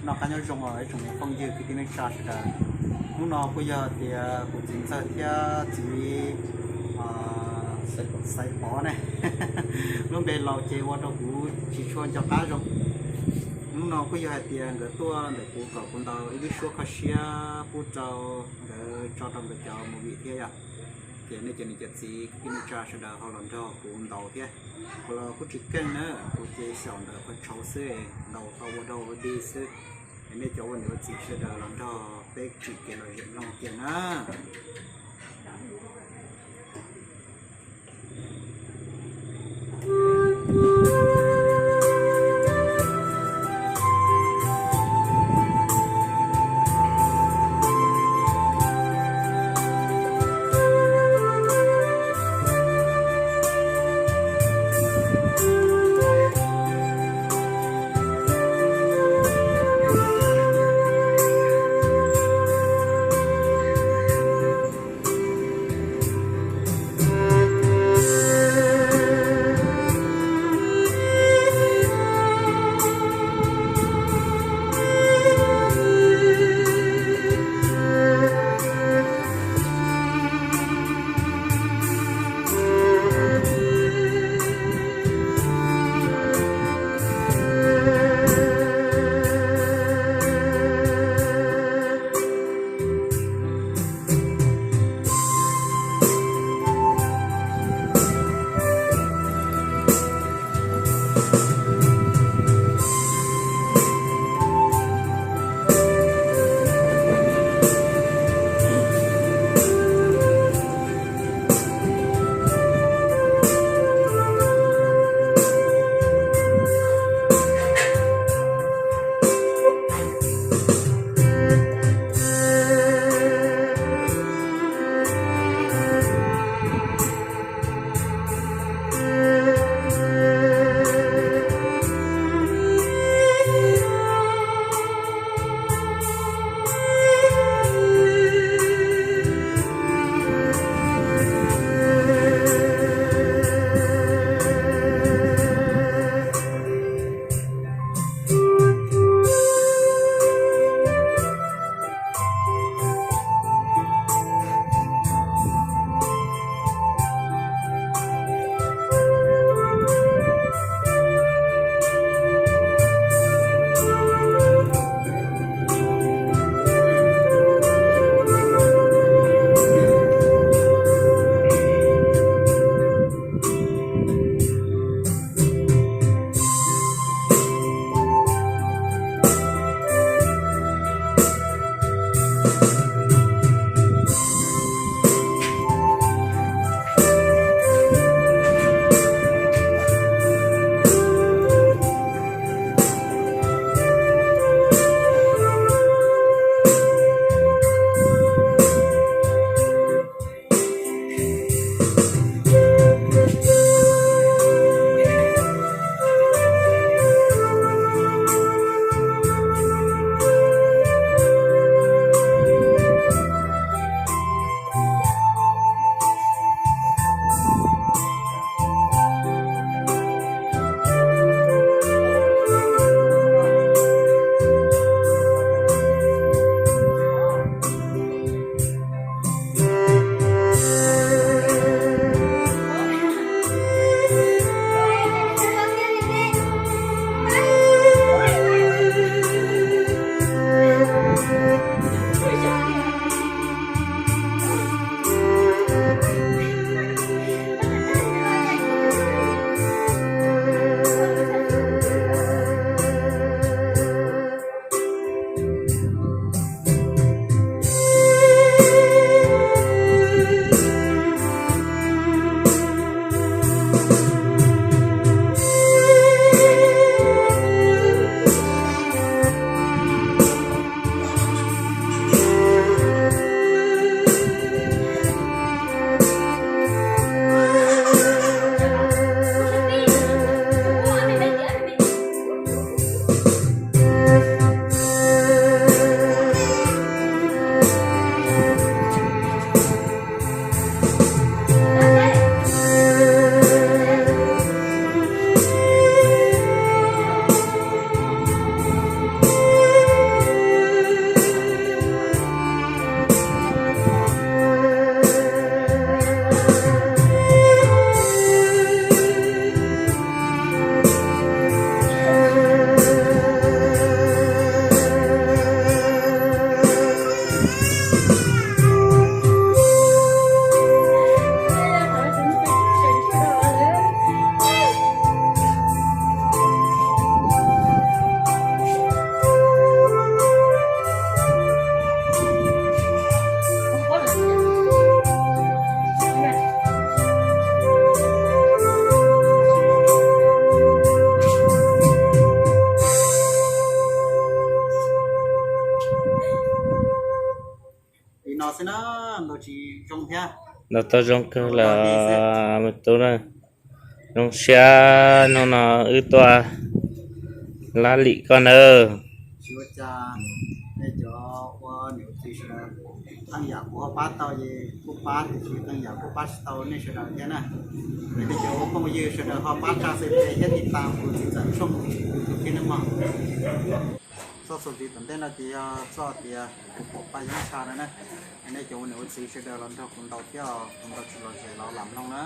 Noj qab nyob zoo os ib tsoom phooj ywg kwv tij neej tsa sawv daws. Hnub no kuj yog tias kuv txiv ntxawg thiab txiv Xaiv Pov ne, lub npe laus ces ua rau kuv tsis tshua nco qab zoo. Hnub no kuj yog hais tias nkawd tuaj ntawm kuv kom kuv ntaus ib lub suab kho siab pub rau nkawd tso rau nkawd cov movie thiab yom. Ces nej cov niam cov txiv kwv tij neej tsa sawv daws ho los nrog kuv ntaus thiab. Kuv los kuj tsis keej na, kuv ces xyaum ntawm qhov tshauv xwb, ntaus tau ua dog ua dig xwb. Es nej cov ua niam ua txiv sawv daws los nrog peb tsim kev lom zem mloog kiag na. Xwb na, ntaus tsis zoo thiab. Ntaus tau zoo kawg lawm me tub na. Zoo siab hnub no wb tuaj lab lim koj nawb. Tsis ua cas, nej cov ua niam ua txiv sawv daws, qee yam kuv ho pab tau ces kuj pab, tiam sis qee yam kuj pab tsis tau nej sawv daws thiab na. Es nej cov ua phooj ua ywg sawv daws ho pab tsa subscribe thiab tiv tas kuv txiv ntxawm tshooj YouTube thiab nawb mog. Txoj xov xwm tom ntej no ces yog txoj tias kuv pom Paj Yeeb tshaj no na. Nej cov ua niam ua txiv sawv daws los nrog kuv ntaus thiab, kuv ntaus tsis lom zem los lam mloog na.